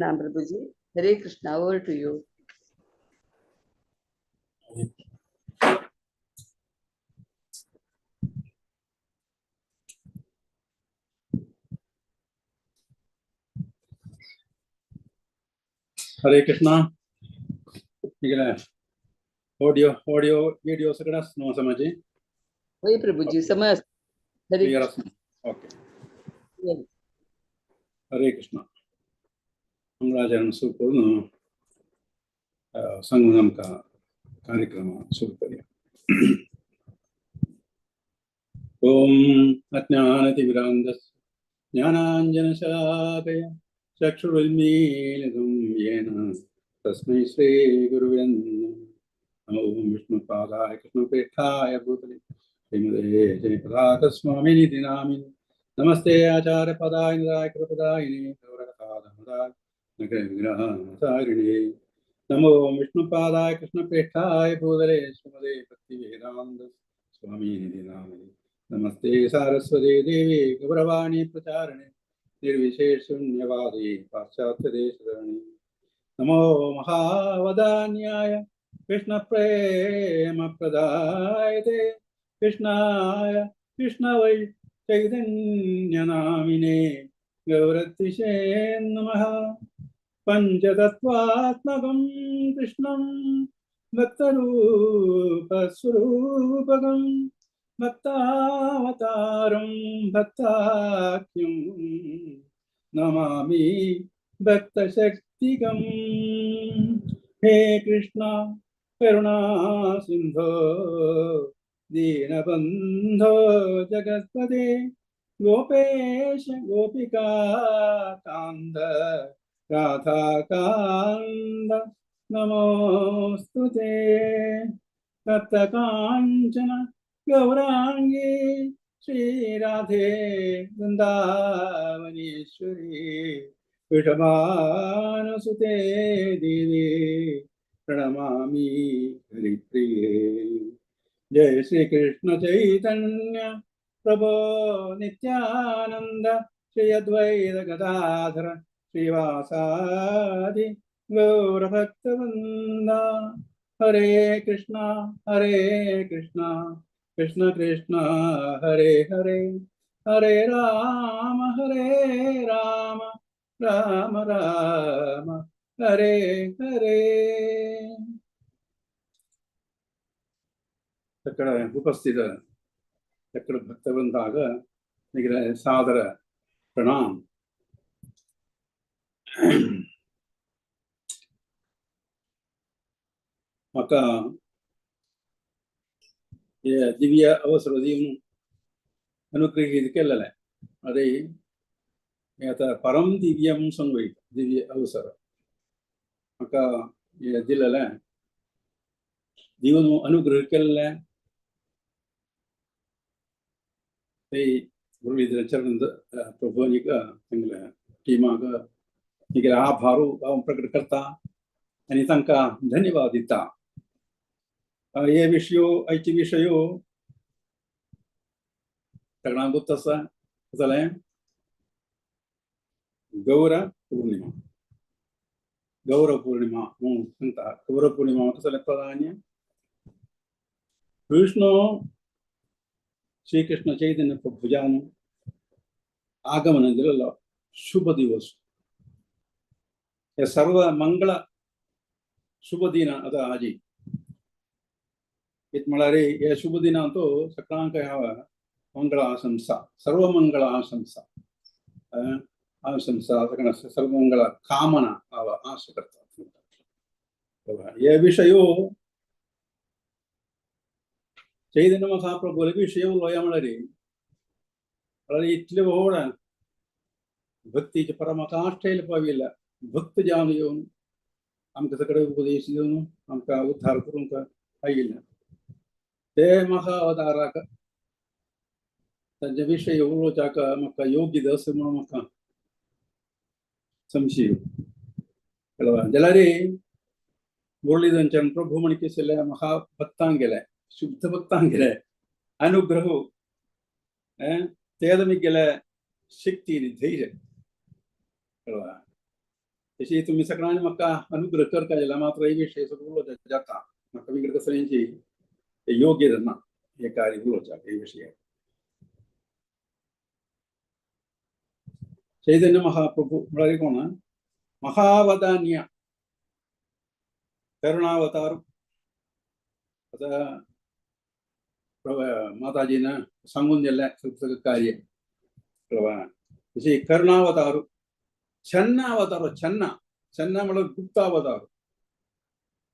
Prabhuji. Hare Krishna, over to you. Hare Krishna. Audio audio video सगळं न्हू समाजी? होय प्रभूजी, समज. हरे क्लियर कृष्ण. आसा. ओके, हरे कृष्ण. मंगळाचरण सुरू करून सांगून आमकां कार्यक्रम सुरू करूया. ओम अज्ञानतिमिरान्धस्य ज्ञानाञ्जनशलाकया चक्षुरुन्मीलितं येन तस्मै श्रीगुरुवे नमः. ॐ विष्णुपादाय कृष्णप्रेष्ठाय भूतले श्रीमते जयपताकस्वामिनिति नामिने. नमस्ते आचार्यपदाय निरायकृपदायिने गौरकथादमदाय नगरविग्रहाचारिणे. नमो विष्णुपादाय कृष्णप्रेष्ठाय भूतले श्रीमते भक्तिवेदान्त स्वामिनिति नामिने. नमस्ते सारस्वते देवी गौरवाणी प्रचारिणे निर्विशेष शून्यवादी पाश्चात्य देशधरणे. नमो महावदान्याय कृष्ण प्रेम प्रदायते कृष्णाय कृष्णवै चैतन्यनामिने गौरतिशे नमः. पंचतत्त्वात्मकं कृष्णं भक्तरूपस्वरूपकं भक्तावतारं भक्ताख्यं नमामि भक्तशक्तिकम्. हे कृष्ण करुणा सिन्धो दीनबन्धो जगत्पते गोपेश गोपिका कान्त राधाकान्त नमोऽस्तु ते. तप्तकाञ्चन गौराङ्गी श्रीराधे वृन्दावनेश्वरी वृषभानुसुते देवी प्रणमामि हरिप्रिये. जय श्री कृष्ण चैतन्य प्रभो नित्यानंद श्री अद्वैत गदाधर श्रीवासादि गौरभक्तवृंद. हरे कृष्णा हरे कृष्णा कृष्ण कृष्ण हरे हरे हरे राम हरे राम राम राम हरे हरे. అక్కడ उपस्थित ఎక్కడ భక్తవృందాಗ సాదర ప్రణామ్. म्हाका हे दिव्य अवसर दिवन अनुग्रहित केलेलें. अरे, हे आतां परम दिव्य म्हणून सांगू, दिव्य अवसर म्हाका हे दिलेलें, दिवन अनुग्रह केल्लें ते मुरलीधर चरण प्रभुनीक तांगले टिमाक तिगेले आभारू हांव प्रकट करता आनी तांकां धन्यवाद दिता. हे विशयो, आयचे विशयो सगळ्यांक गोत्त आसा जालें गौर पौर्णिमा. गौरव पौर्णिमा म्हणून सांगता. गौरव पौर्णिमा कसं प्राधान्य विष्णू श्रीकृष्ण चैतन्य प्रभुजान आगमन दिलेलो शुभ दिवस. हे सर्व मंगळ शुभ दिन आता आजी इत म्हळ्यार हे शुभ दिनांतु सगळ्यांक ह्या मंगळ आशंसा, सर्व मंगळ आशंसा आशंसा सगळं सर्व मंगळ कामना हांव आशा करता. हे विशयो चैतन्य महाप्रभुले विशय उलोवया म्हळ्यार म्हळ्यार इतले व्हड भक्तीचे परमकाष्ठेल पाविल्ल्या भक्त जावन येवन आमकां सगळे उपदेश दिवन आमकां उद्धार करूंक आयिल्ले ते महाअवताराक तांचे विशय उलोवच्याक म्हाका योग्य दस म्हणून म्हाका संशय. जाल्यार मुरलीधरच्यान प्रभू म्हणकेसले महाभक्तांगेले, शुद्ध भक्तांगेले अनुग्रह तेदमिगेले शक्ती आनी धैर्य कळ्ळा. तशी तुमी सगळ्यांनी म्हाका अनुग्रह करता जाल्यार मात्र हे विशय सगळो उलोवपाक जाता. म्हाका विंगड कसलेंची योग्य ना हे कार्य उलोवपाक हे विशय. चैतन्य महाप्रभू म्हळ्यार कोण? महावदान्य करुणावतार. आतां माताजीन सांगून दिल्लें सगळें कार्य. तशी करुणावतार, छन्नावतार, छन्ना छन्ना म्हळ्यार गुप्तावतार.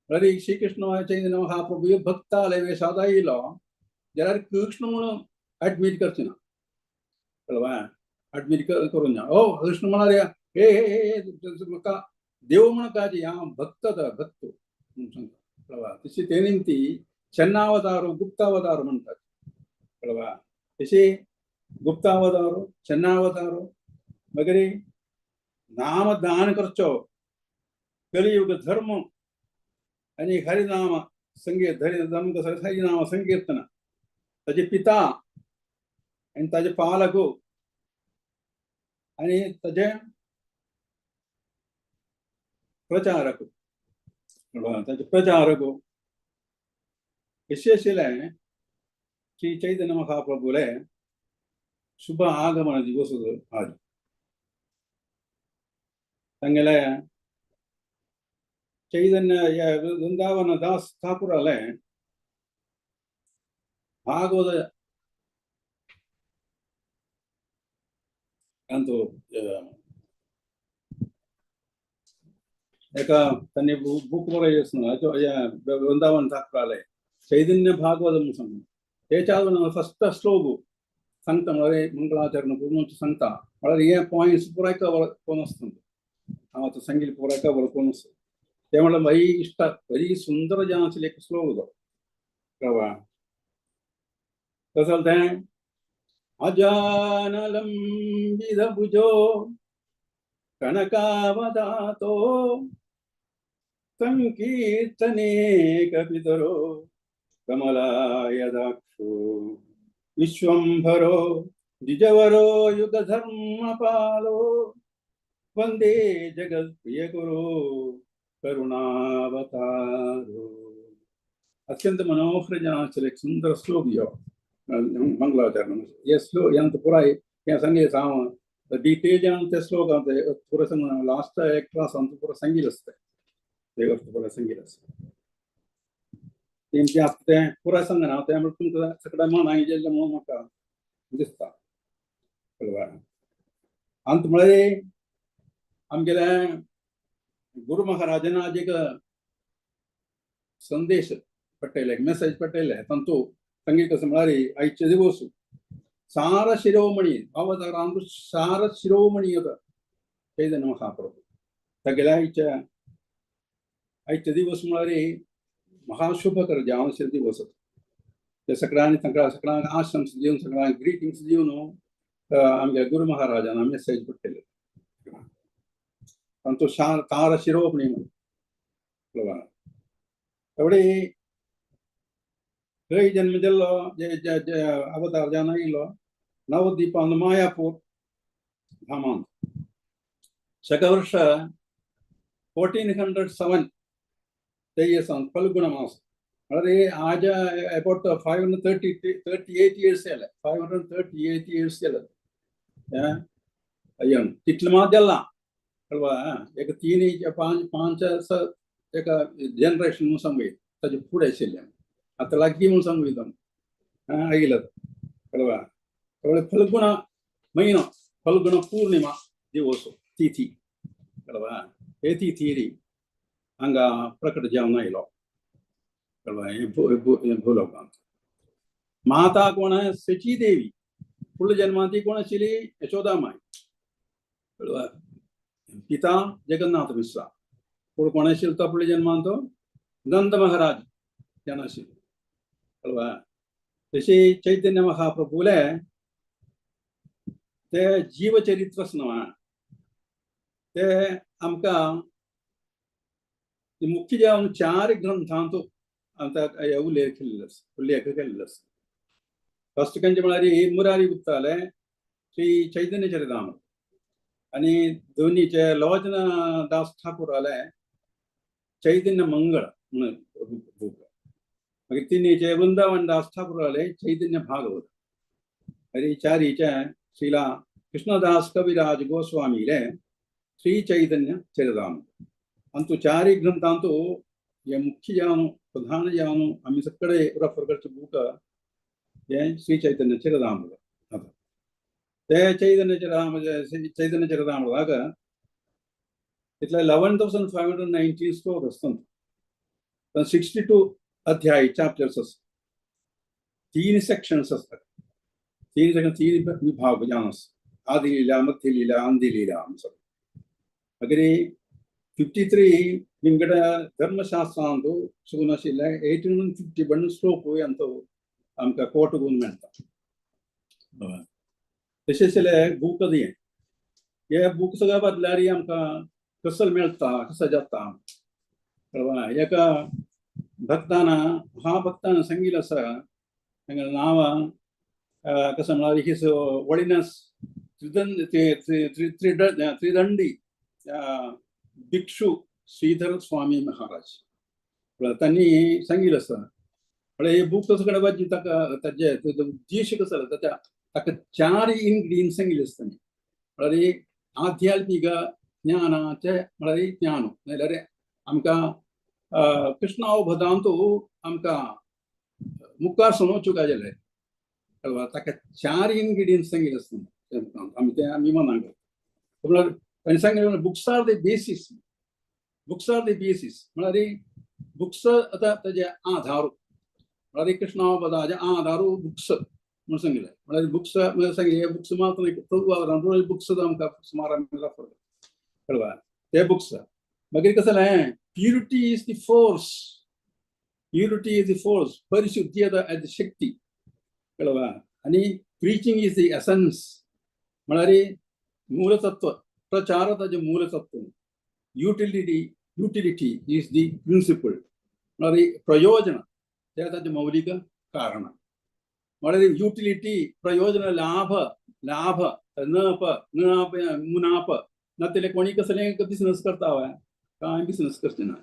म्हळ्यार श्रीकृष्ण चैतन्य महाप्रभू भक्ताले वेशांत आयलो जाल्यार कृष्ण म्हणून एडमीट करचे ना, कळवा? एडमीट करून ना. ओ कृष्ण म्हणाले हे हे हे म्हाका देव म्हण काजी, हांव भक्त भक्त म्हणून सांगता, कळवा? तशी ते निमती छन्नावतार गुप्तावतार म्हणटात, कळवा? तशी गुप्तावतार छन्नावतार मागीर नामदान करचो कलियुग धर्म आनी हरिनाम संगीत, हरिधर्म कसो हरिनाम संकीर्तन. ताजे पिता आनी ताजे पालक आनी ताजे प्रचारक, ताजे प्रचारक कशें आशिल्लें श्री चैतन्य महाप्रभुले शुभ आगमन दिवस आज. तांगेले चैतन्य वृंदावन दास ठाकुराले भागवत अंतु एका तांणी बूक बरय वृंदावन ठाकुराले चैतन्य भागवत म्हणून सांगून तेच्या फस्ट श्लोक सांगता म्हळ्यार मंगळाचरण करून सांगता म्हळ्यार हे पॉयंट्स पुराय कवर करून आसता. हांव आतां सांगिल्लें पुराय कवर करून आसता. ते म्हळ्यार बरी इश्ट बरी सुंदर जावन आशिल्लें एक श्लोक तो, कळवा? कसो तें? अजानलंबित भुजो कनकावदातो संकीर्तने कपितरो कमलायदाक्षो विश्वंभरो द्विजवरो युगधर्मपालो वंदे जगत्प्रियगुरो करुणावतारो. अत्यंत मनोहर जनांचेर एक सुंदर श्लोक यो मंगलाचरण. हे श्लोक यांत पुराय हें सांगीत हांव डिटेल जावन ते श्लोक पुरो सांगून लास्ट एक क्लास आमचो पुरो सांगील आसता, ते पुराय सांगील आसता. तेंचे आतां तें पुराय सांगना तें म्हळ्यार तुमकां सगळें मन गेल्लें म्हणून म्हाका दिसता, कळवा? अंत म्हळ्यार आमगेले गुरु महाराजान आज एक संदेश पठयले, एक मेसेज पठयले. तांतू सांगीत कसो म्हळ्यार आयचे दिवस सार शिरोमणी अवतारांत सार शिरोमणी येता चैतन्य महाप्रभू. तागेल्या आयच्या आयचे दिवस म्हळ्यार महाशुभकर जावन दिवस. ते सगळ्यांनी तांकां सगळ्यांक आशंस दिवन सगळ्यांक ग्रिटिंग्स दिवन आमगे गुरु महाराजान मेसेज पठयले. तांचो तार शिरोमणी म्हणून एवढे खंय जन्म जाल्लो अवतार जावन आयिल्लो नवद्वीपान मायापूर धामांत शकवर्ष 1407 तेयसान फल्गुण मास म्हळ्यार आज अबाउट 538 इयर्स जाले, 538 इयर्स जाले. अय्यो तितलें मात जालां, कळवा? एक तीन पांच पांच एका जनरेशन म्हणून सांगूया ताजे फुडें आशिल्लें आतां लागीं म्हणून सांगूया आयिल्लो, कळवा? कळ्ळें? फल्गुण म्हयनो फल्गुण पूर्णिमा दिवस तिथी, कळवा? हे तिथी हांगा प्रकट जावन आयलो, कळवा? हे भूलोकांत माता कोण? शची देवी. फुडल्या जन्मांत ती कोण आशिल्ली? यशोदा माय, कळवा? पिता जगन्नाथ मिश्रा. पूण कोण आशिल्लो तो फुडल्या जन्मांत? नंद महाराज जाण आशिल्लो, कळवा? तशी चैतन्य महाप्रभूले ते जीवचरित्र न्हय, ते आमकां मुख्य जावन चार ग्रंथांत आतां उल्लेख केल्लो आसा, उल्लेख केल्लो आसा. फस्ट खंयचें म्हळ्यार मुरारी गुप्ताले श्री चैतन्य चरितामृत, आनी दोनीचे लवचन दास ठाकूराले चैतन्य मंगळ म्हणून बूक. मागीर तिनीचे वृंदावन दास ठाकूराले चैतन्य भागवत. मागीर चारीचे श्रीला कृष्णदास कविराज गोस्वामीले श्री चैतन्य चरितामृत. अंतु चारी ग्रंथांतु हे मुख्य जावन, प्रधान जावन आमी सगळे रेफर करचे बूक हे श्री चैतन्य चरितामृत. आतां ते चैतन्य चरितामृत, चैतन्य चरितामृताक इतले 11,519 श्लोक आसतात. 62 अध्याय, चॅप्टर्स आसा. तीन सेक्शन्स आसतात. तीन सेक्शन, तीन विभाग जावन आसा: आदिलीला, मध्यलीला, अंत्यलीला आमचो. मागीर 53 विंगड धर्मशास्त्रांतु सुगून आशिल्ले 851 श्लोक अंत आमकां कोट करून मेळटा. तशें आशिल्ले बूक हें, हे बूक सगळें बदल्यार आमकां कसल मेळटा, कसो जाता कळ्ळें? एका भक्तान, महाभक्तान सांगिल्लें आसा. तांगेलें नांव कसं म्हळ्यार his holiness Tridandi भिक्षू श्रीधर स्वामी महाराज. तांणी सांगिल्लें आसा, म्हळ्यार हे बूक कसो कडेन वाची ताका ताजे ताजो उद्देश कसो आसा, ताच्या ताका चार इनग्रिडियंट्स सांगिल्ले आसता. म्हळ्यार आध्यात्मीक ज्ञानाचे, म्हळ्यार ज्ञान नाल्यार आमकां कृष्ण अवबोधांतु आमकां मुखार सरून वचूंक जाय. ताका चार इनग्रिडियंट्स सांगिल्ले आसता. आमी ते आमी मनाक म्हळ्यार तांणी सांगिल्लें, books are the basis, books are the basis. म्हळ्यार बुक्स आतां ताजे आधार, म्हळ्यार कृष्ण अवबोधाचे आधारू बुक्स म्हणून सांगिल्लें. म्हळ्यार बुक्स म्हळ्यार सांगिल्लें, हे बुक्स मात्र प्रभु बुक्स आमकां सुमार आमी रेफर कळ्ळें? ते बुक्स. मागीर कसं जालें, purity is the force, purity is the force, परिशुद्धी आतां शक्ती, कळ्ळें? आनी प्रिचींग is the essence, म्हळ्यार मूलतत्व, प्रचार ताजें मूलतत्व. Utility, utility is the principle, म्हळ्यार प्रयोजन ते ताजें मौलिक कारण. म्हळ्यार युटिलिटी, प्रयोजन, लाभ, लाभ नप नप मुनाप नातले कोणी कसलें बिझनस करता हय, कांय बिझनस करचे ना.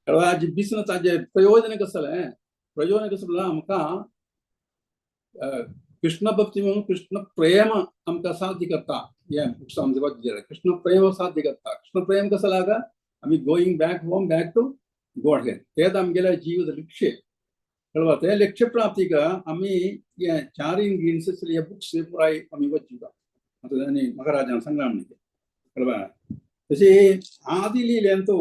आज बिझनस ताजें प्रयोजन कसलें, प्रयोजन कसलें म्हळ्यार आमकां कृष्ण भक्ती म्हणून कृष्ण प्रेम आमकां साध्य करता. हे बुक्स आमचे वाचले, कृष्ण प्रेम साध्य करता. कृष्ण प्रेम कसं लागा आमी going back home, back to God head. तेच आमगेले जीव लक्ष्य, कळ्ळें? ते लक्ष्य प्राप्तीक आमी हे चार इनग्रिडियंट्स हे बुक्स पुराय आमी वाचता. आतां आनी महाराजान सांगलां म्हणून, कळ्ळें? तशी आदि लिलेंतु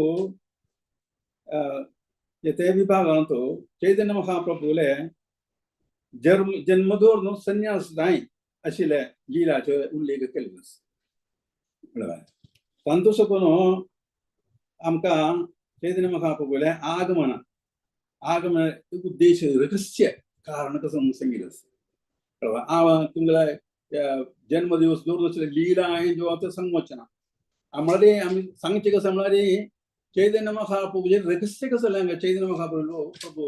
ते विभागांतु चैतन्य महाप्रभुले जन्म जन्मदोर संन्यास जाय आशिल्ले लिलाचो उल्लेख केल्लो आसा, कळ्ळें? तांतू सकून आमकां चैतन्य महाप्रभुले आगमन, आगमन उद्देश रहस्य कारण कसं म्हणून सांगिल्लें आसा, कळ्ळें? हांव तुमगेले जन्मदिवस दवरलो लीला हांवें जो आतां सांगूंक वचना. म्हळ्यार आमी सांगचें कसं म्हळ्यार चैतन्य महाप्रभुचें रहस्य कसं जालें, चैतन्य महाप्रभु प्रभू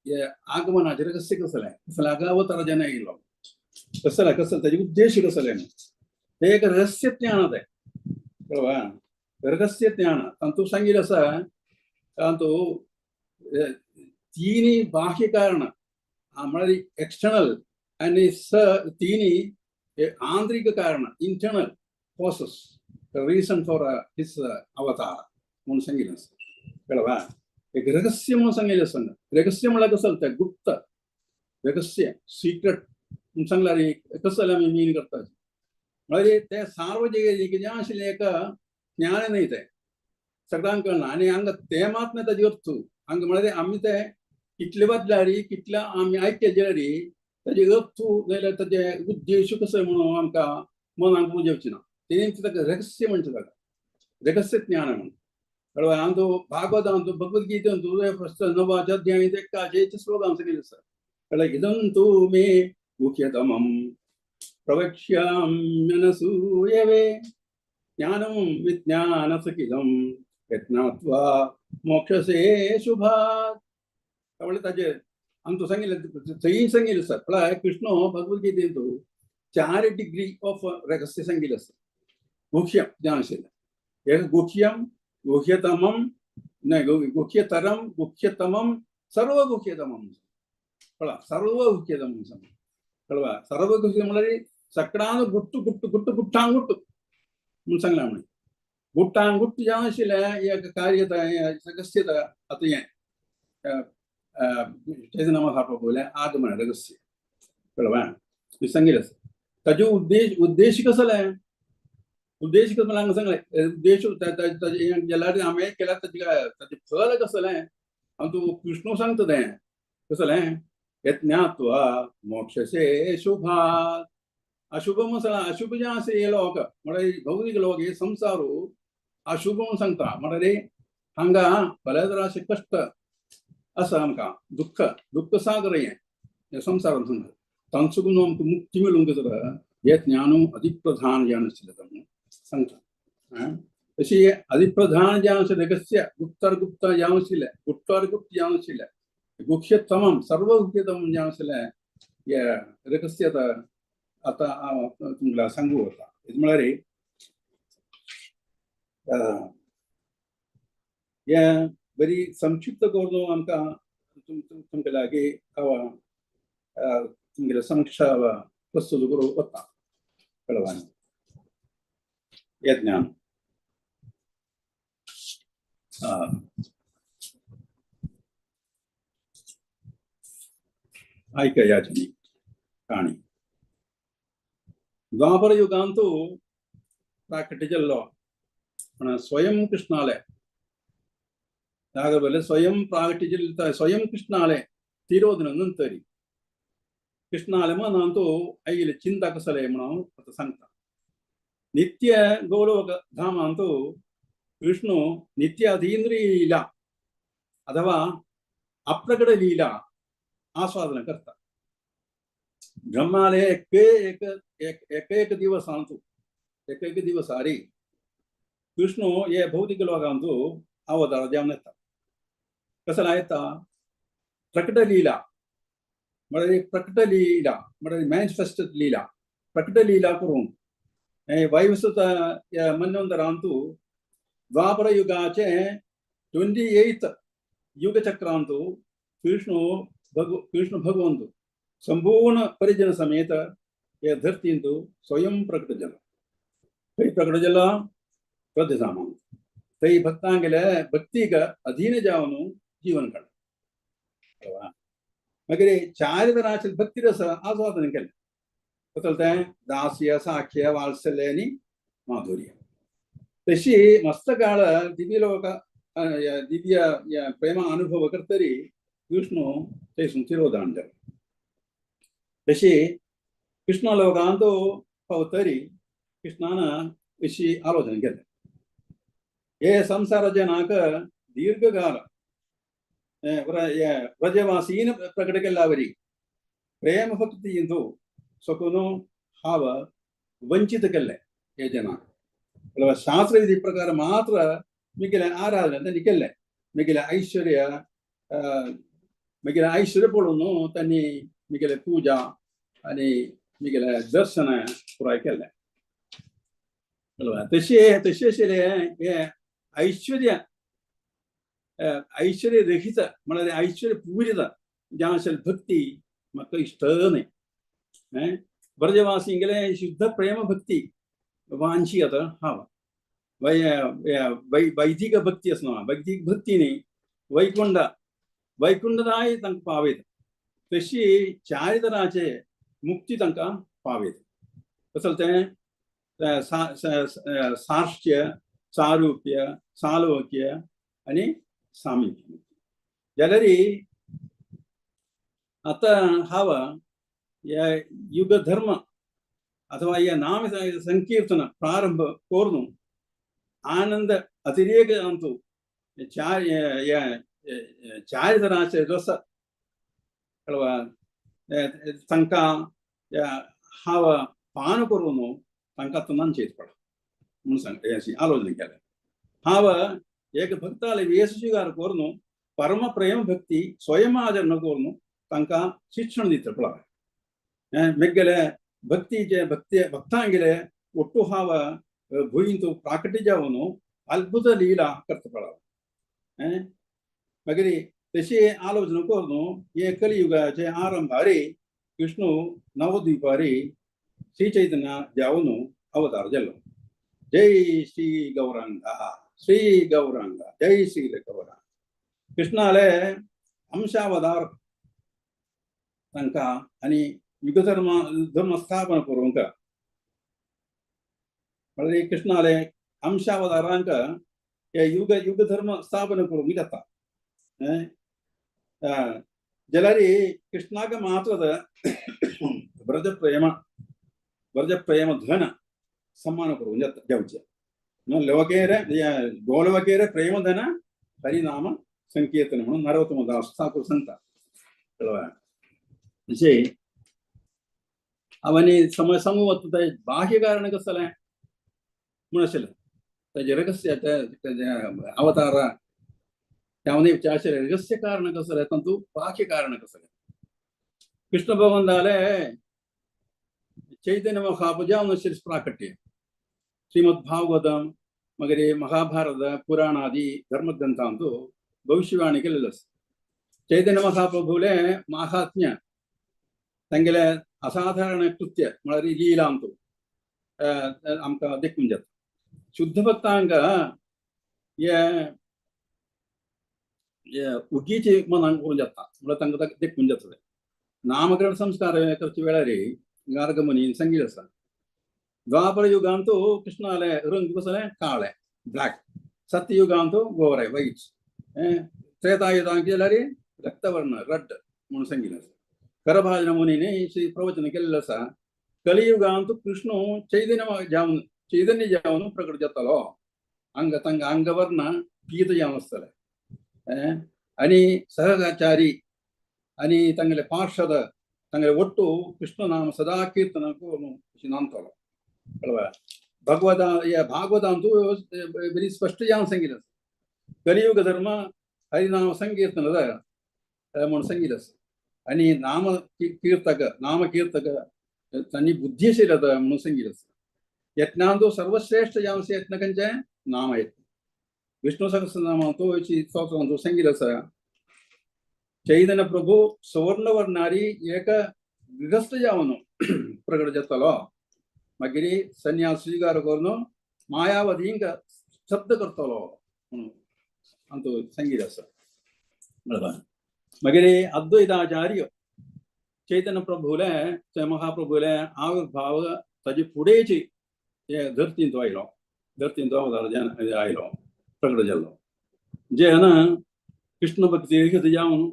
हे आगमनाचें रहस्य कसं जालें, कसं अवतार जेन्ना येयलो कसं जालें, कसं ताजें उद्देश कसं जालें, तें एक रहस्य ज्ञान तें, कळ्ळें? रहस्य ज्ञान तातूंत सांगिल्लें आसा. तातूंत तिनी बाह्य कारण म्हळ्यार एक्सटर्नल आनी स तिनी आंतरीक कारण, internal causes, the reason for his avatar म्हणून सांगिल्लें आसा, कळ्ळें? एक रहस्य म्हणून सांगिल्लें आसा. रहस्य म्हळ्यार कसं तें गुप्त रहस्य, सिक्रेट म्हणून सांगल्यार कसं जाल्यार आमी मीन करता, म्हळ्यार तें सार्वजनिक जें आशिल्लें एक ज्ञान न्हय, तें सगळ्यांक कळना. आनी हांगा तें मात न्हय ताजी अर्थ हांगा, म्हळ्यार आमी तें कितले बदल्यार, कितले आमी आयकले जाल्यार ताजे अर्थ नाजाल्यार ताजे उद्देश कसो म्हणून आमकां मनाक पुजेवचें ना. तें ताका रहस्य म्हणचें, ताका रहस्य ज्ञान म्हणून, कळ्ळें? हांव भागवतांतु, भगवद्गीतेंतु फस्ट नवाच्या अध्याय एकाचे श्लोक सांगिल्लें आसा, कळ्ळें? इदं तु मे गुह्यतमं प्रवक्ष्याम्यनसूयवे ज्ञानं विज्ञानसखिलं यज्ञात्वा मोक्षसे शुभात्. म्हळ्यार ताजे आमकां सांगिल्लें, थंय सांगिल्लें आसा. म्हळ्यार कृष्ण भगवद्गीतेंतु चार डिग्री ऑफ रहस्य सांगितलं आसा. गुह्य जावन आशिल्लें एक गुह्यम, गुह्यतमम, नाही गुह्यतरम, गुह्यतमम, सर्व गुह्यतमम. कळ्ळा? सर्व गुह्यतमम सांगला. कळवा? सर्व गुह्य म्हळ्यार सकडान गुट्टू गुट्टू गुट्टू गुट्टांग गुट्टू म्हणून सांगला. म्हणे गुट्टांग गुट्टू जावन आशिल्लें एक कार्य रहस्य. आतां हें चैतन्य महाप्रभूलें आगमन रहस्य. कळवा? सांगितलं आसा. ताजे उद्देश उद्देश कसलें? उद्देश कसो हांगा सांगलें. उद्देश जाल्यार हांवें केल्यार ताजें ताजें फल कसलें हांव तूं विष्णू सांगता तें कसलें. यज्ञात्वा मोक्षसे शुभात. अशुभ म्हणून सांगला. अशुभ जें आसा हे लोक म्हळ्यार भौतीक लोक, हे संवसार अशुभ म्हणून सांगता. म्हळ्यार हांगा बरेच अशें कश्ट आसा आमकां, दुख्ख, दुख्ख सागर हें संवसारान सांगता. तांचो आमकां मुक्ती मेळूंक जाता हे ज्ञान अधिप्रधान ज्ञान आशिल्लें म्हणून सांगता. तशी अधिप्रधान ज्ञान आशिल्लें रहस्य गुप्तार गुप्त जावन आशिल्लें, गुप्तार गुप्त जावन आशिल्लें, गुह्यतमम, सर्व गुह्यतमम जावन आशिल्लें हे रहस्य आतां हांव तुमकां सांगू वता. म्हळ्यार हें बरी संक्षिप्त करून आमकां तुमकां लागीं हांव तुमगेले समक्ष प्रस्तुत करूंक वता. कळवा? हें ज्ञान आयकयाची काणी. द्वापर युगांतु प्राकट्य जाल्लो पण स्वयं कृष्णाले जागबले स्वयं प्राकट्य स्वयं कृष्णाले तिरोधन नंतरी कृष्णाले मनांतु आयिल्ले चिंता कसले म्हणून आतां सांगता. नित्य गोलोक धामांतु विष्णु नित्य अतीन्द्रिय लीला अथवा अप्रकट लीला आस्वादन करता. ब्रह्माले एक एक एक एक दिवसांतु एक एक दिवसारी विष्णु हे भौतिक लोकांतु अवतार जावन येता. कसला येता? प्रकट लीला म्हळ्यार प्रकट लीला म्हळ्यार मॅनिफेस्ट लीला, प्रकट लीला करून वैवस्वत मन्वंतरांतु द्वापर युगाचे 28 युगचक्रांतु विष्णु कृष्ण भगवंतु संपूर्ण परिजन समेत हे धरतींतु स्वयं प्रकट जाला. थंय प्रकट जाला प्रजसामान थंय भक्तांगेले भक्तीक अधीन जावन जीवन काडलें. मागीर चार तरांचे भक्ती रस आस्वादन केलें. कसलें तें? दास्य, साख्य, वात्सल्य आनी माधुर्य. तशी मस्त काळ दिव्यलोक दिव्य प्रेम अनुभव करतरी विष्णु थंयसून तिरोधान जालो. तशी कृष्ण लोकांत पावतरी कृष्णान अशी आलोचना केलें. हे संसार जनाक दीर्घकाल व्रजवासीन प्रकट केल्ल्यावरी प्रेम भक्तींतु सकून हांव वंचित केल्ले हे जनाक. शास्त्र विधी प्रकार मात्र मिगेले आराधना तांणी केल्लें. मिगेले ऐश्वर्य मिगेले ऐश्वर्य पळोवन तांणी मिगेले पूजा आनी मिगेले दर्शन पुराय केल्लें. तशें तशें आशिल्लें हे ऐश्वर्य ऐश्वर्य रहित म्हळ्यार ऐश्वर्य पूरित जावन आशिल्ली भक्ती म्हाका इश्ट न्हय. व्रजवासींगेले शुद्ध प्रेम भक्ती वांशी आतां हांव वैदिक भक्ती आसना. वैदिक भक्ती न्ही, वैकुंठ वैकुंठदाय तांकां पावयता. तशी चार तरांचे मुक्ती तांकां पावयता. कसलें तें? सार्श्य, सारूप्य, सालोक्य आनी सामीप्य. जाल्यार आतां हांव ह्या युगधर्म अथवा ह्या नाम संकीर्तन प्रारंभ करून आनंद अतिरेक अंतु चार चार तरांचे रस तांकां हांव पान करून तांकां तुनान चेत पडा म्हणून सांग अशी आलोचना केल्या. हांव एक भक्ताले वेस स्वीकार करून परम प्रेम भक्ती स्वयं आचरण करून तांकां शिक्षण दिता पळय. मेगेले भक्तीचे भक्ती भक्तांगेले ಒಟ್ಟು हाव भुंयंतु प्राकट्य जावन अद्भुत लीला करता पळाव. मागीर तशी आलोचना करून हे कलियुगाचे आरंभारी विष्णु नवद्वीपारी श्री चैतन्य जावन अवतार जालो. जय श्री गौरांग, श्री गौरांग, जय श्री गौरांग. कृष्णाले अंशावतार तांकां आनी युगधर्म धर्म स्थापन करूंक म्हळ्यार कृष्णाले अंशावतारांक हे युग युगधर्म स्थापन करूंक जाता. जाल्यार कृष्णाक मात्र व्रजप्रेम व्रजप्रेम धन सम्मान करूंक जाता जावचें. लोकेर गोलवकेर प्रेमधन हरिनाम संकीर्तन म्हणून नरोत्तम दास ठाकूर सांगता. कळ्ळें? जशें आनी समज सांगू वता बाह्य कारण कसलें म्हूण आशिल्लें ताजें रहस्य अवतार त्यावने विचारचें रहस्य कारण कसलें तातूंत बाह्य कारण कसलें. कृष्ण भगवंताले चैतन्य महाप्रभु प्राकट्य श्रीमದ್ भागवतम मगरे महाभारत पुराणादी धर्मग्रंथांतु भविष्यवाणी केलेलं. चैतन्य महाप्रभुले माहात्म्य तांगेले असाधारण कृत्य म्हळ्यार लीलांतु आमकां देखून जाता. शुद्ध भक्तांक हे उगीची मनांक करून जाता म्हळ्यार तांकां देखून जाता. नामकरण संस्कार करचे वेळार गार्गमुनी सांगिल्लें आसा. द्वापर युगांतु कृष्णाले रंग कसले काळे ब्लॅक, सत्ययुगांतु गोरे व्हाईट, त्रेतायुगांत जाल्यार रक्तवर्ण रेड म्हणून सांगिल्लें आसा. करभाजन मुनीने श्री प्रवचन केल्लें आसा. कलियुगांतु कृष्ण चैतन्य जावन चैतन्य जावन प्रकट जातलो. अंग तांकां अंगवर्ण पीत जावन आसतलें. आनी सहचारी आनी तांगेले पार्षद तांगेले ಒಟ್ಟು ಕೃಷ್ಣ ನಾಮ ಸದಾ ಕೀರ್ತನ नामतलो. कळ्ळें? भगवता भागवत ಅಂತೂ ವೆರಿ ಸ್ಪಷ್ಟ जावन सांगिल्लें. कलियुग धर्म हरिनाम संकीर्तनದ म्हणून सांगिल्लें आसा. आनी नाम कीर्तक नाम कीर्तक तांणी बुद्धिशील म्हणून सांगिल्लें आसा. यज्ञांतु सर्वश्रेष्ठ जावन यज्ञ खंयचें नाम यज्ञ. विष्णु सहस्रनामांतु स्तोत्रांतु सांगिल्लें आसा. चैतन्य प्रभु सुवर्णवर्णारी एक गृहस्थ जावन प्रकट जातलो. मागीर संन्यास स्वीकार करून मायावतींक शब्द करतलो म्हणून अंतु सांगिल्लें आसा. मागीर अद्वैताचार्य चैतन्य प्रभुले महाप्रभुले आविर्भाव ताजे फुडेंची हे धरतींत आयलो, धरतींत अवतार आयलो प्रकट जाल्लो. जेन कृष्ण भक्ती जावन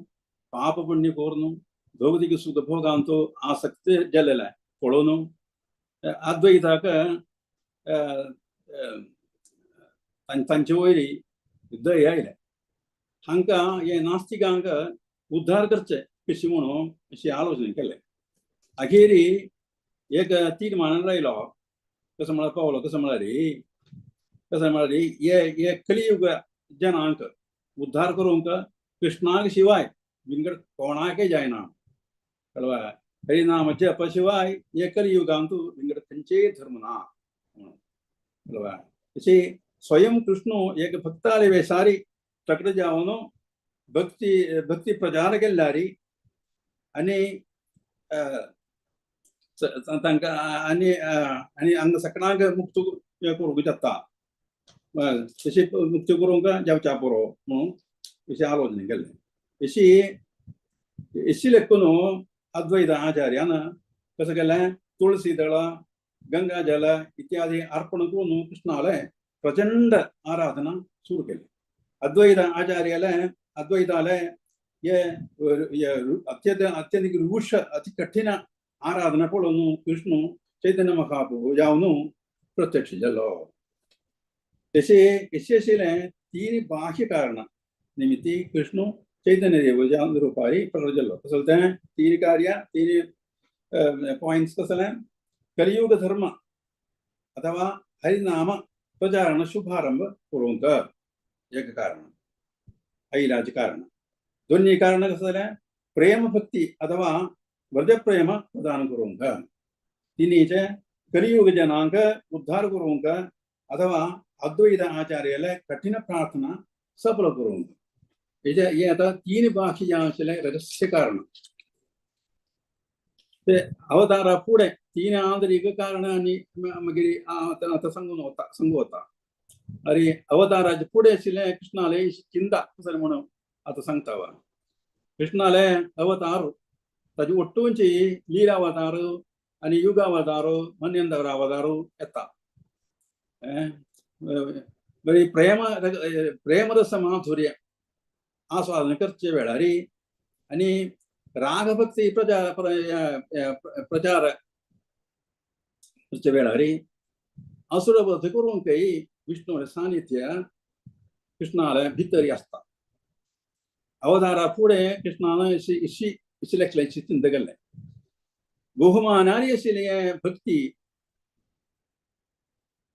पाप पुण्य करून भौतिक सुख भोगांतो आसक्त जाल्लें पळोवन अद्वैताक तांचे वयर दय आयलें. हांकां हे नास्तिकांक उद्धार करचे कशी म्हणून अशी आलोचना केले. अखेरी एक तीर्मान आयलो. कसो म्हळ्यार पावलो कसो म्हळ्यार कसो म्हळ्यार हे हे कलियुग जनांक उद्धार करूंक कृष्णाक शिवाय विंगड कोणाकय जायना. कळ्ळें? हरिनाम जप शिवाय हे कलियुगांतु विंगड खंयचेय धर्म ना. कळ्ळें? तशी स्वयं कृष्ण एक भक्ताले वेशारी प्रकट जावन भक्ती भक्ती प्रचार केल्ल्यारी आनी तांकां आनी आनी हांगा सकळांक मुक्त करूंक जाता तशी मुक्त करूंक जावच्या पुरो म्हणून अशी आलोचना केल्लें. अशी अशी लेखून अद्वैत आचार्यान कसं केलें तुळसी दळ गंगा जल इत्यादी अर्पण करून कृष्णाले प्रचंड आराधना सुरू केली. अद्वैत आचार्याले अद्वैताले हे अत्यंत अत्यंत रूक्ष अति कठीण आराधना पळोवन कृष्ण चैतन्य महाप्रभु जावन प्रत्यक्ष जालो. तशें अशें आशिल्लें तीन बाह्य कारणां निमित्ती कृष्ण चैतन्य देव जावन रुपारी प्रकट जालो. कसलें तें तीन कार्य तीन पॉयंट्स कसलें कलियुग धर्म अथवा हरिनाम प्रचारण शुभारंभ करूंक एक कारण ऐलाज कारण. दोन्ही कारण कसलें प्रेम भक्ती अथवा व्रजप्रेम प्रदान करूंक. तिनीचे कलियुग जनांक उद्धार करूंक अथवा अद्वैत आचार्याले कठीण प्रार्थना सफल करूंक. हेजे हे आतां तीन बाकी जावन आशिल्लें रहस्य कारण. ते अवतारा फुडें तीन आंतरीक कारणां आनी मागीर आतां सांगून वता सांगू वता. अरे अवताराचे फुडें आशिल्लें कृष्णाले चिंता कसलें म्हणून आतां सांगता वा. कृष्णाले अवतार ताजे ಒಟ್ಟುಂಚಿ ಲೀಲಾವತಾರ आनी युगावतार मन्यंतर अवतार येता. बरी प्रेम प्रेमरस माधुर्य आस्वादन करचे वेळार आनी रागभक्ती प्रचार प्रचार करचे वेळार असुरवध करूंकय विष्णूले सानिध्य कृष्णाले भितर आसता. अवतारा फुडें कृष्णान अशी अशी लेखलें चिंत केल्लें. बहुमानारी आशिल्ली भक्ती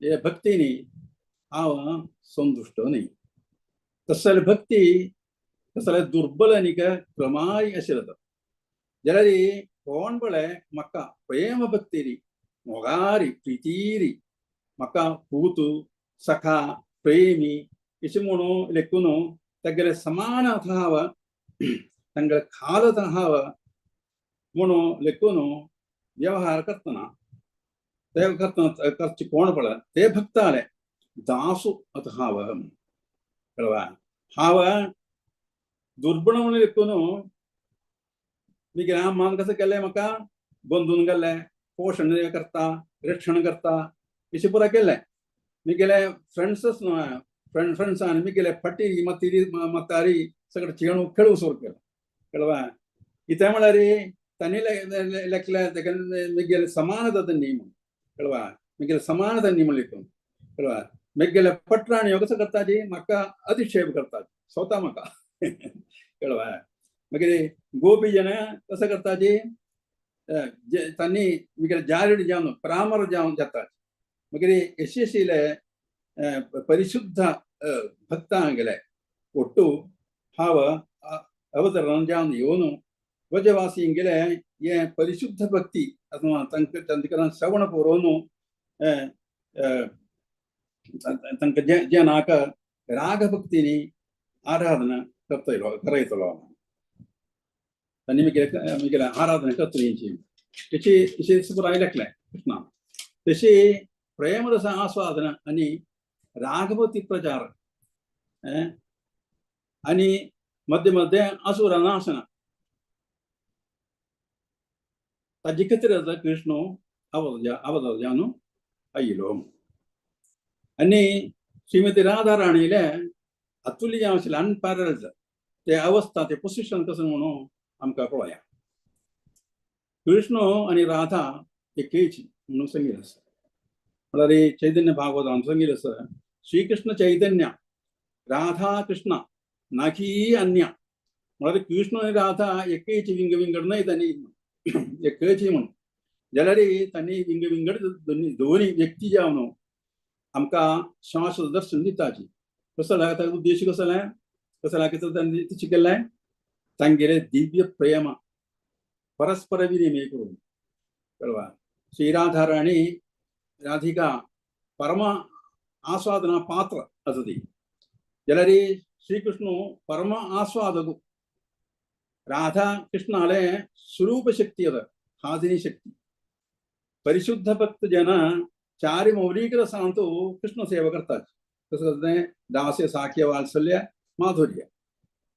हे भक्तीनी हांव संतुश्ट न्ही. तसले भक्ती तसले दुर्बल आनीक क्रमाय आशिल्लो तो. जाल्यार कोण पळय म्हाका प्रेम भक्तीरी मोगारी प्रितीरी म्हाका पूत सखा प्रेमी अशें म्हणून लेखून तागेले समान हांव तांगेले खालत हांव म्हणून लेखून व्यवहार करतना ते करतना करचे कोण पळय ते भक्ताले दासु अत हांव कळवा. हांव दुर्बळ म्हणून लेखून मागीर मान कसं केलें म्हाका बंदून गेल्लें पोशण करता रक्षण करता अशें पुरा केलें. मिगेले फ्रेंड्सच न्हय फ्रेंड्सान मिगेले फटी मतिरी मतारी सगळें चेणू खेळू सुरू केलें कळवा. कितें म्हळ्यार तांणी लेखले तेका मिगेले समानता न्ही म्हण कळवा. मिगेले समानता न्ही म्हण लेखून कळवा. मिगेले पटराणी कसो करता जी म्हाका अधिक्षेप करता स्वता म्हाका कळवा. मागीर गोपी जन कसो करता जी तांणी मिगेले जारीड जावन परामर जावन जाता. मागीर यशस्वीले परिशुद्ध भक्तांगेले ಒಟ್ಟು ಹಾವ ಅವತರಣ जावन येवन व्रजवासींगेले हे परिशुद्ध भक्ती अथवा तांकां तांकां श्रवण पुरोवन तांकां जनाक रागभक्तीनी आराधना करतलो करयतलो. तांणी मिगेले आराधना करतली तशी तशी पुराय लेखलें कृष्णा. तशी प्रेमरस आस्वादन आनी रागभक्ती प्रचार आनी मध्ये मध्ये असुर नाशना ताजे खातीर कृष्ण अवतार जावन आयलो. आनी श्रीमती राधा राणीले अतुल्य जावन आशिल्लें अनपॅरल्ड ते अवस्था ते पोजिशन कसं म्हणून आमकां पळोवया. कृष्ण आनी राधा एकेच म्हणून सांगिल्लें आसा. म्हळ्यार चैतन्य भागवतान सांगिल्लें आसा श्रीकृष्ण चैतन्य राधा कृष्ण नाकी अन्य. म्हळ्यार कृष्ण आनी राधा एकेच विंग विंगड न्हय तांणी एकच म्हणून जाल्यार तांणी विंग विंगड दोनी व्यक्ती जावन आमकां शाश्वत दर्शन दिताची. कसो ताजो उद्देश कसो कसो कितें तांणी तशें केल्लें तांगेले दिव्य प्रेम परस्पर विनिमय करून कळवा. श्री राधाराणी राधिका परम आस्वादना पात्र आसा ती. जाल्यार श्रीकृष्ण परम आस्वादक. राधा कृष्णाले स्वरूप शक्ती आसा हादिनी शक्ती. परिशुद्ध भक्त जन चारि मौलिक रसांतु कृष्ण सेवा करतात. कसं करता दास्य साख्य वात्सल्य माधुर्य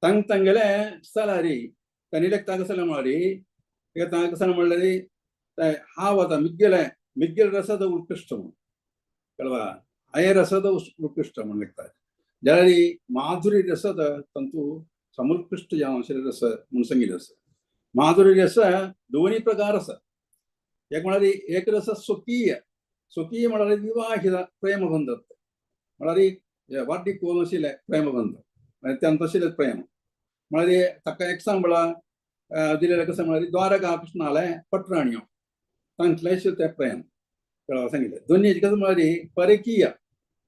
तंग तंगेले स्थलारी तांणी लेखता कसलें म्हळ्यार कसलें म्हणल्यार हांव आतां मिग्गेले मिग्गेल रसद उत्कृश्ट म्हणून कळवा. अय रसद उत्कृश्ट म्हणून लेखतात. जाल्यार माधुरी रसद तंतू समुत्कृश्ट जावन आशिल्ले रस म्हणून सांगिल्लें आसा. माधुरी रस दोनी प्रकार आसा. एक म्हळ्यार एक रस स्वकीय स्वकीय म्हळ्यार विवाहित प्रेमबंध म्हळ्यार वाड्डी कोण आशिल्लें प्रेमबंध तांचो आशिल्लें प्रेम म्हळ्यार ताका एग्जाम्पल दिलेलें कसं म्हळ्यार द्वारका कृष्णाले पटराणयो तांतलें तें प्रेम कळ्ळें सांगिल्लें. दोनी कसं म्हळ्यार परकीय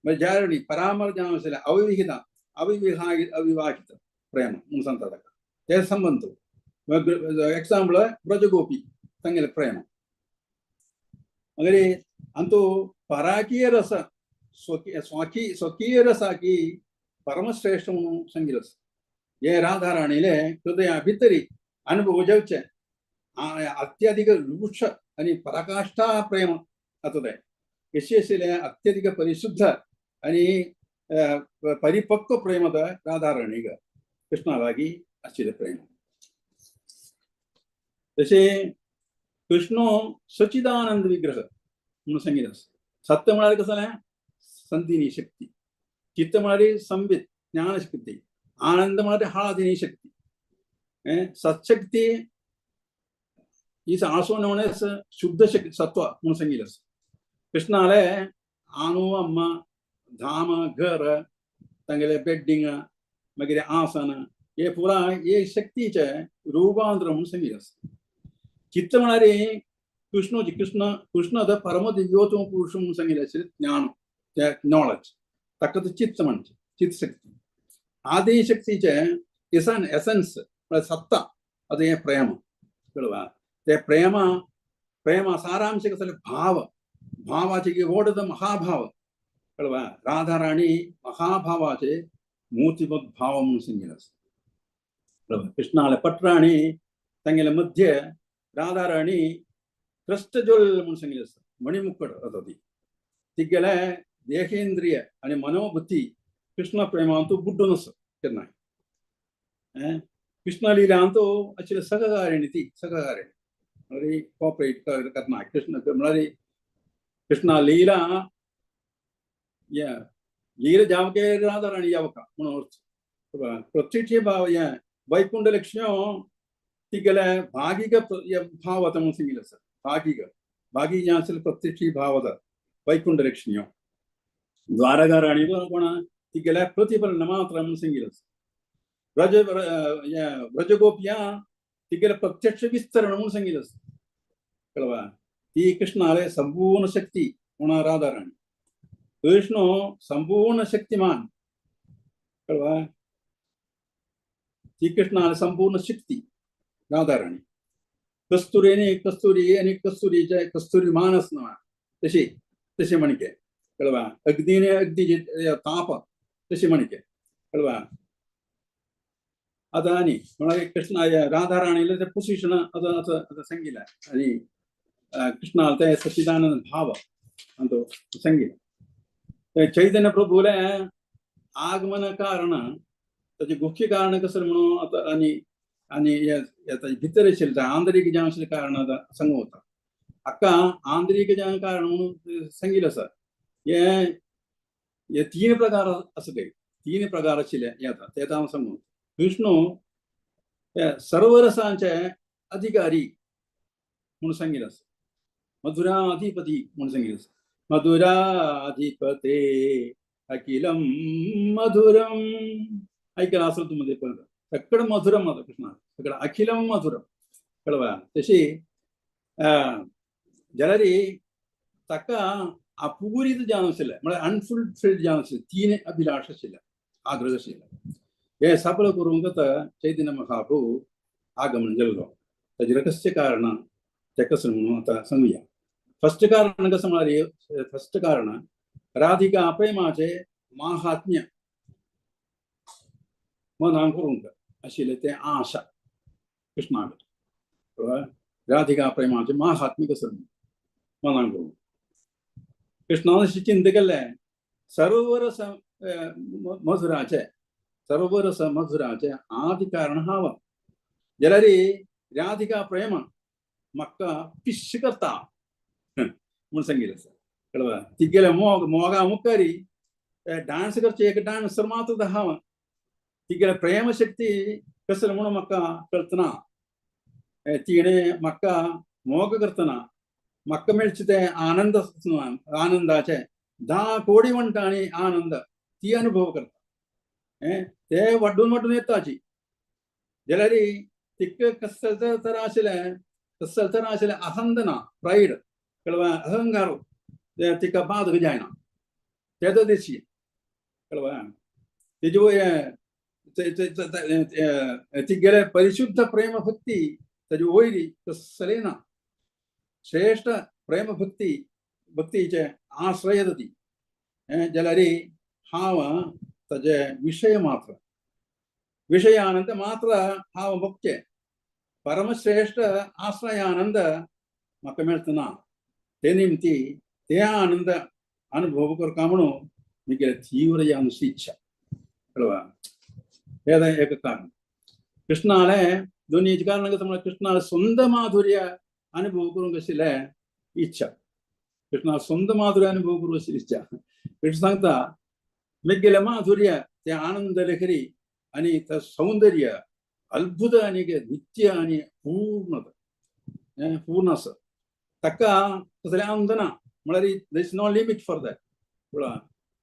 म्हणजे जारणी परामर जावन आशिल्लें अविहित अविवाहित प्रेम म्हणून सांगता ताका ते संबंध. एग्जाम्पल ब्रजगोपी तांगेलें प्रेम. मगरी अंतु पराकीय रस स्वकीय स्वकीय रसाकी परमश्रेष्ठ म्हणून सांगितलं. हे राधाराणीले हृदया भितरी अनुभव जावचे अत्यधिक वृक्ष आणि पराकाष्ठा प्रेम आतां तें कशी आशिल्लें अत्यधिक परिशुद्ध आणि परिपक्व प्रेम आतां राधाराणीक कृष्णा लागीं आशिल्लें प्रेम. तशें कृष्ण सचिदानंद विग्रह म्हणून सांगितलें आसा. सत्य म्हळ्यार कसलें जालें संदिनी शक्ती, चित्त म्हळ्यार संबित ज्ञानशक्ती, आनंद म्हळ्यार हाळादिनी शक्ती. सत्शक्ती is also known as शुद्ध शक्ती सत्व म्हणून सांगितलें आसा. कृष्णाले आनु अम्मा धाम घर तांगेले बेड्डिंग मागीर आसन हे पुरा हे शक्तीचे रूपांतर म्हणून सांगितलें आसा. चित्त म्हळ्यार कृष्ण कृष्ण कृष्ण आतां परम दिव्योत्तम पुरुष म्हणून सांगितलें आशिल्लें ज्ञान ते नॉलेज ताका तें चित्त म्हणचें चित्तशक्ती. आदी शक्तीचे एसन्स म्हळ्यार सत्ता आतां हें प्रेम कळवा ते प्रेम प्रेम सारांश कसलें भाव भावाचे ओड महाभाव कळवा राधाराणी महाभावाचे मूर्तिमत भाव म्हणून सांगितलें आसा. कळवा कृष्णाले पटराणी तांगेले मध्य राधाराणी कृष्णजोल म्हणून सांगितलें आसा. मणिमुकट आतां ती तिगेले देहेंद्रिय आनी मनोबुद्धी कृष्ण प्रेमांतू बुड्डून आसा केन्नाय. कृष्ण लिलांतू आशिल्ले सहकारिणी ती सहकारिणी म्हळ्यार कॉपरेट करना कृष्ण म्हळ्यार कृष्ण लीला लीला जावके राधाराणी जावका म्हणून अर्थ. प्रत्यक्ष भाव हे वैकुंठ लक्ष्म्यो तिगेले भागिक भाव आतां म्हणून सांगिल्लें आसा. भागिक भागी जें आशिल्लें प्रत्यक्ष भाव आतां वैकुंठ लक्ष्म्यो. द्वारका राणी कोण तिगेले प्रतिफलन मात्र म्हणून सांगिल्लें आसा. व्रज व्रजगोप्या तिगेले प्रत्यक्ष विस्तरण म्हणून सांगिल्लें आसा. कळवा ती कृष्णाले संपूर्ण शक्ती म्हणून राधाराणी. कृष्ण संपूर्ण शक्तिमान कळवा ती कृष्णाले संपूर्ण शक्ती राधाराणी. कस्तुरी आनी कस्तुरी आनी कस्तुरीचे कस्तुरी मानस ना तशी तशी म्हणके कळवा अग्नीने अग्नीचे ताप तशी म्हणके कळवा. आतां आनी म्हळ्यार कृष्ण राधाराणीले तें पोजिशन आतां आतां आतां सांगिल्लें आनी कृष्णाले तें सच्चिदानंद भाव अंतो सांगिल्लें. चैतन्य प्रभुले आगमन कारण ताचें मुख्य कारण कसलें म्हणून आतां आनी आनी हे भितर आशिल्लें आंतरीक जें आशिल्लें कारण आतां सांगू वता. हाका आंतरीक जें कारण म्हणून सांगिल्लें आसा. हे हे तीन प्रकार आसा ते तीन प्रकार आशिल्ले हे आतां ते आतां हांव सांगू. विष्णू हे सर्वरसांचे अधिकारी म्हणून सांगिल्लें आसा. मधुराधिपती म्हणून सांगिल्लें आसा. मधुराधिपते अखिलम मधुरम ऐकलं असेल तुम्ही पण सगळं मधुरम आता कृष्णा सगळं अखिलम मधुरम कळवा. तशी जाल्यार ताका अपूरित जावन आशिल्लें म्हळ्यार अनफुलफिल्ड जावन आशिल्लें तीन अभिलाष आशिल्ले आग्रह आशिल्ले. हे सफल करूंक आतां चैतन्य महाप्रभू आगमन जाल्लो. ताजें रहस्य कारण तें कसलें म्हणून आतां सांगुया. फर्स्ट कारण कसं म्हळ्यार फर्स्ट कारण राधिका प्रेमाचे माहात्म्य मनान करूंक आशिल्लें तें आशा कृष्णाक. राधिका प्रेमाचे माहात्म्य कसं मनान करूंक कृष्णान अशें चिंता केल्लें सर्वरस मधुराचे सर्वरस मधुराचे आदि कारण हांव जाल्यार राधिका प्रेम म्हाका पिश्श करता म्हणून सांगिल्लें आसा. कळवा तिगेले मोग मोगा मुखारी डांस करचे एक डांसर मात्र हांव तिगेले प्रेमशक्ती कसलें म्हणून म्हाका कळतना तिणें म्हाका मोग करतना म्हाका मेळचे तें आनंद आनंदाचे 10 कोडी म्हणटा आनी आनंद ती अनुभव करता ते वाड्डून वाड्डून येताची. जाल्यार तिका कसलें तर आशिल्लें कसलें तर आशिल्लें अहंद ना प्रायड कळवा अहंकार तिका बादक जायना तेदो दिशी कळवा तेजे तिगेले परिशुद्ध प्रेम भक्ती ताजे वयरी कसलें ना श्रेष्ठ प्रेम भक्ती भक्तीचे आश्रय जाती जाल्यार हांव ताजे विशय मात्र विषयानंद मात्र हांव भोगचे परमश्रेष्ठ आश्रयानंद म्हाका मेळतना ते निमती ते आनंद अनुभव करका म्हणून मिगेले तीव्र जावन इच्छा कळवा. हें एक कारण कृष्णाले दोन्ही कारण कसं कृष्णाले സ്വന്തം माधुर्य अनुभव करूंक आशिल्लें इच्छा. कृष्णा സ്വന്തം माधुर्य अनुभव करूंक आशिल्ली इच्छा. कृष्ण सांगता मिगेले माधुर्य ते आनंद लहरी आणि ते सौंदर्य अद्भुत आणि नित्य आणि पूर्ण पूर्ण आसा. ताका कसलें आनंद ना म्हळ्यार there is no limit for that.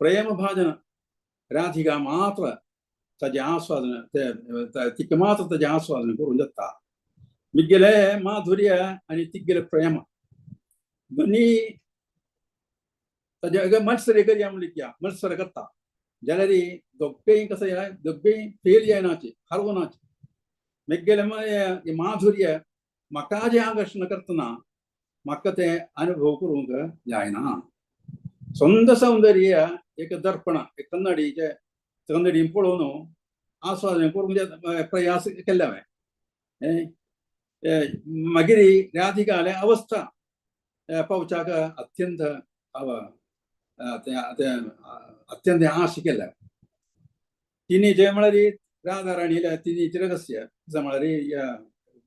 प्रेम भाजन राधिका मात्र ताजें आस्वादन ते तिका मात्र ताजें आस्वादन करूंक जाता. मिगेले माधुर्य आनी तिगेले प्रेम दोनी ताजे मत्सर करया म्हणली कित्या मत्सर करता जाल्यार दोगेय कसं दोगेय फेल जायनाचे हरवनाचे. मिगेले माधुर्य म्हाका जें आकर्शण करतना म्हाका तें अनुभव करूंक जायना. സ്വന്തം सौंदर्य एक दर्पण एक कन्नडीचे कन्नडी पळोवन आस्वादन करूंक प्रयास केल्ले हांवें. मागीर राधिकाले अवस्था पावच्याक अत्यंत अत्यंत आश केल्या. तिनी जे म्हळ्यार राधा राणीले तिनीचे रहस्य म्हळ्यार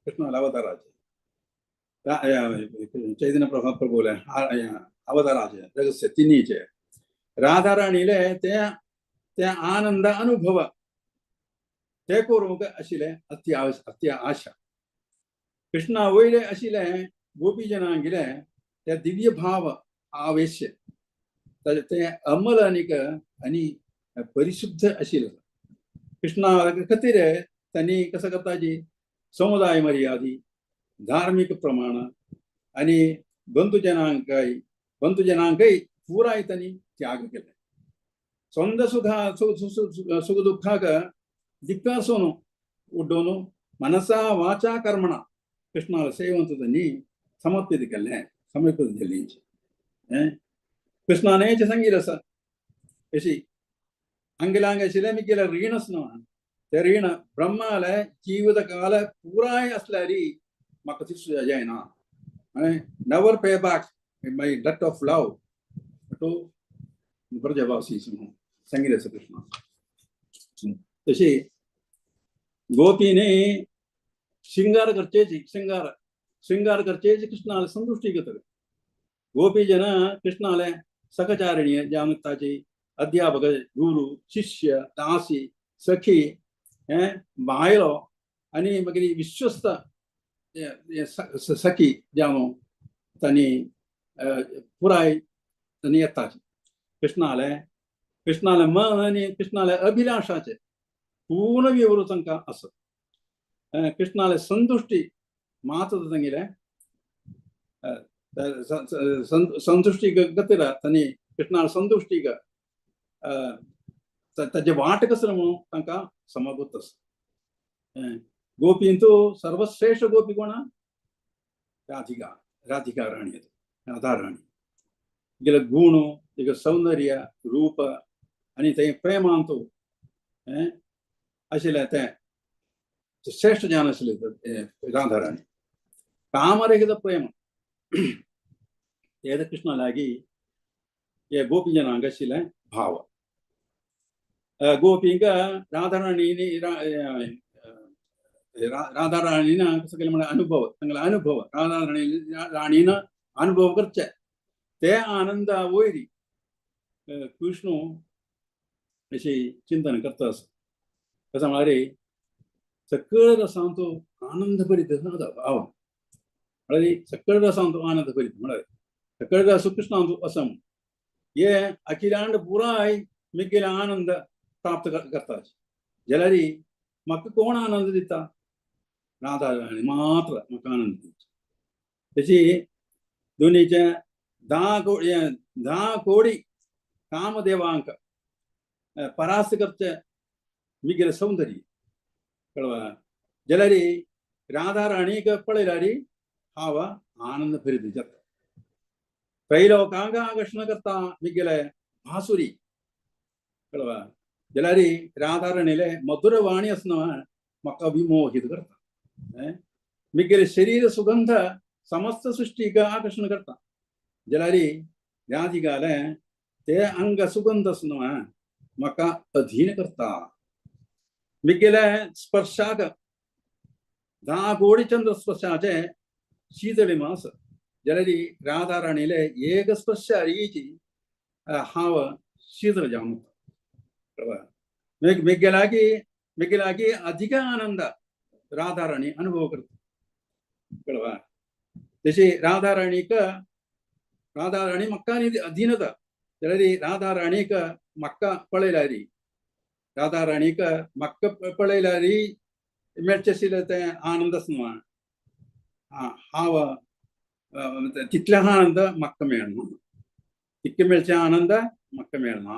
कृष्णाले अवताराचे चैतन्य प्रभुले अवताराचे रहस्य तिनीचे राधा राणीले ते ते आनंद अनुभव ते करूंक आशिल्ले अत्य अत्य आशा. कृष्णा वयले आशिल्ले गोपीजनांगेले ते दिव्य भाव आवेश ते अमल आनीक आनी परिशुद्ध आशिल्ले. कृष्णा खातीर तांणी कसं करताची समुदाय मर्यादी धार्मिक प्रमाण आनी बंधुजनांकय बंधुजनांकय पुराय तांणी त्याग केले. സ്വന്തം സുഖ സുഖ दुःखाक ಧಿಕ್ಕಾಸೋನು ಉಡ್ಡೋನು ಮನಸ ವಾಚಾ ಕರ್ಮಣ ಕೃಷ್ಣನ ಸೇವಂತದಲ್ಲಿ ಸಮರ್ಪಿದಕಲ್ಲೇ ಸಮರ್ಪಿದಲ್ಲಿ ಕೃಷ್ಣನೇ ಚ ಸಂಗೀರಸ ಯಶಿ ಅಂಗಿಲಾಂಗ ಶಿಲೆಮಿಕ್ಕೆಲ रीणस्न ते रीण ब्रह्माले जीवित काल पुराय असल्यारी म्हाका तिसू जायना. Never pay back my debt of love to ब्रजवासी संगीरस कृष्ण. तशी गोपीने शृंगार करचेची शृंगार शृंगार करचेची कृष्णाले संतुष्टी करतले. गोपीजन कृष्णाले सहचारिणी जावन ताची अध्यापक गुरु शिष्य दासी सखी बायलो आनी मागीर विश्वस्त सखी जावन तांणी पुराय तांणी येताची. कृष्णाले कृष्णाले मन आनी कृष्णाले अभिलाषाचे पूर्ण विवरू तांकां आसा. कृष्णाले संतुष्टी मात्र तांगेले संतुष्टी खातीर तांणी कृष्णाले संतुष्टीक ताजे वाट कसं म्हणून तांकां समगत आसा. गोपींतु सर्वश्रेष्ठ गोपी कोण? राधिका राधिका राणी राधा राणी. तिगेले गुण तिगे सौंदर्य रूप आनी ते प्रेमांतु आशिल्लें तें श्रेष्ठ ज्ञान आशिल्लें राधा राणी. कामरहित प्रेम तें कृष्णा लागीं हे गोपीजनांक आशिल्लें भाव. गोपींक राधाराणी राधाराणीन कसं केलें म्हळ्यार अनुभव तांगेलो अनुभव राधाराणी राणीन अनुभव करचे ते आनंदा वयर कृष्ण अशी चिंतन करता आसा. कसं म्हळ्यार सकळ रसांतो आनंद भरीत भाव म्हळ्यार सकळ रसांतो आनंद भरीत म्हळ्यार सकळ रस कृष्णांतो असम हे अखिलांड पुराय मिगेले आनंद प्राप्त करता जाल्यार म्हाका कोण आनंद दिता? राधा राणी मात्र म्हाका आनंद दिता. तशी दोनीचे 10 कोटी 10 कोटी कामदेवांक परास्त करचे मिगेले सौंदर्य कळवा जाल्यार राधा राणीक पळयल्यार हांव आनंद भरीत जाता. त्रैलोकांक आकर्षण करता मिगेले बांसुरी कळवा जाल्यार राधाराणीले मधुर वाणी आसना म्हाका विमोहित करता. मिगेले शरीर सुगंध समस्त सृष्टीक आकर्षण करता जाल्यार राधिकाले ते अंग सुगंध आसना म्हाका अधीन करता. मिगेले स्पर्शाक 10 कोटी चंद्र स्पर्शाचे शीतळी मास जाल्यार राधाराणीले एक स्पर्श अरीची हांव शीतळ जावन मिगेलागी मिगेलागी अधिक आनंद राधाराणी अनुभव करता कळवा. तशी राधाराणीक राधाराणी म्हाका अधीनता जाल्यार राधाराणीक म्हाका पळयल्यारी राधाराणीक म्हाका पळयल्यारी मेळचें आशिल्लें तें आनंद आसना हांव तितले आनंद म्हाका मेळना, तितके मेळचे आनंद म्हाका मेळना.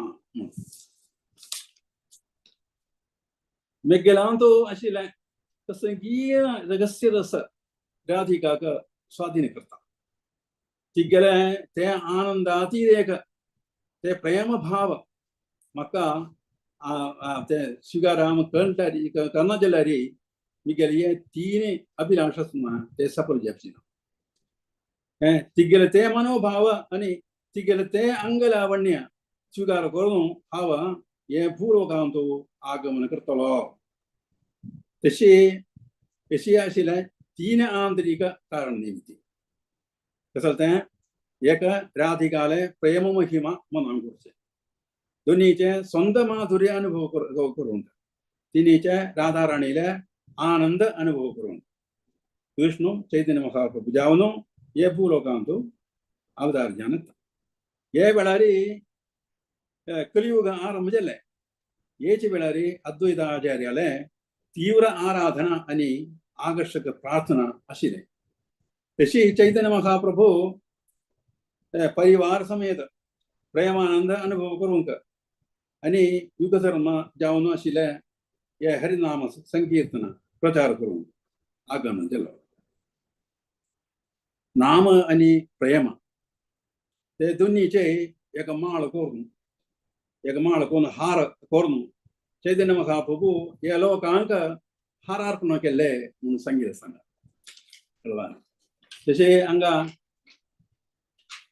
मेगेलांत आशिल्लें तसगीय रहस्य रस राधिकाक स्वाधीन करता. तिगेले ते आनंदातिरेक ते प्रेम भाव म्हाका ते स्वीकाराम कळटारी करना जाल्यार मिगेले हे तीन अभिलाष आसना ते सफल जावचे ना. तिगेले ते मनोभाव आनी तिगेले ते अंगलावण्य स्वीकार करून हांव हे भूलोकांत आगमन करतलो. तशी तशी आशिल्लें तीन आंतरीक कारण निमित्ती कसलें तें एक राधिकाले प्रेम महिमा मनान करचें, दोनीचे स्वंत माधुर्य अनुभव करूंक, तिनीचे राधाराणीले आनंद अनुभव करूंक विष्णु चैतन्य महाप्रभु जावन हे भूलोकांत अवतार जावन हे वेळार कलियुग आरंभ जालें. हेचे वेळार अद्वैत आचार्याले तीव्र आराधना आनी आकर्षक प्रार्थना आशिल्लें. तशी चैतन्य महाप्रभु परिवार समेत प्रेमानंद अनुभव करूंक आनी युगधर्म जावन आशिल्ले हे हरिनाम संकीर्तन प्रचार करूंक आगमन जालो. नाम आनी प्रेम ते दोनीचे एक माळ करून एक माळ करून हार करून चैतन्य महाप्रभु हे लोकांक हारार्पण केल्ले म्हणून संगीत सांगा कळवा. तशें हांगा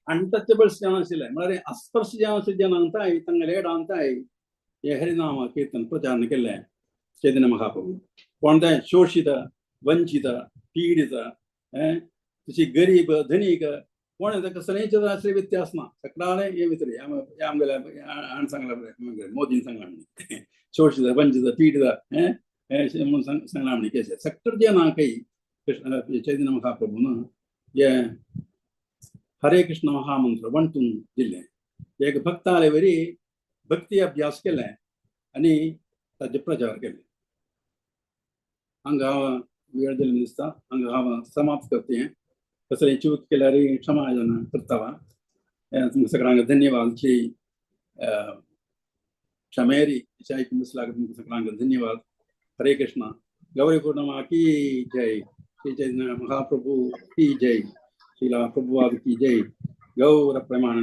अनटचेबल्स जन आशिल्ले म्हळ्यार अस्पर्श जन आशिल्ले जन अंताय तांगेले अंताय हे हरिनाम कीर्तन प्रचार केल्ले चैतन्य महाप्रभु. कोण ते शोषित वंचित पीडित तशी गरीब धनीक कोण ताका कसलेच आसले व्यत्यास ना सगळ्याले हे भितर आमगेले हाणें सांगला मोदीन सांगला म्हणी शोषित वंचित पीडित म्हणून सांगला म्हणी केशे सगळे जनांकय कृष्ण चैतन्य महाप्रभून हे हरे कृष्ण महामंत्र वणतून दिल्लें. एक भक्ताले वरी भक्ती अभ्यास केलें आनी ताजे प्रचार केले. हांगा हांव वेळ दिल्लो दिसता हांगा हांव समाप्त करता. हें कसलें चूक केल्यार क्षमा करता. तुमकां सगळ्यांक धन्यवाद. श्री क्षमेरी आयकून दिसलाक तुमकां सगळ्यांक धन्यवाद. हरे कृष्ण. गौरी पूर्णिमा की जय. श्री चैतन्य महाप्रभु की जय. श्रीला प्रभुपाद की जय. गौर प्रेमानंद.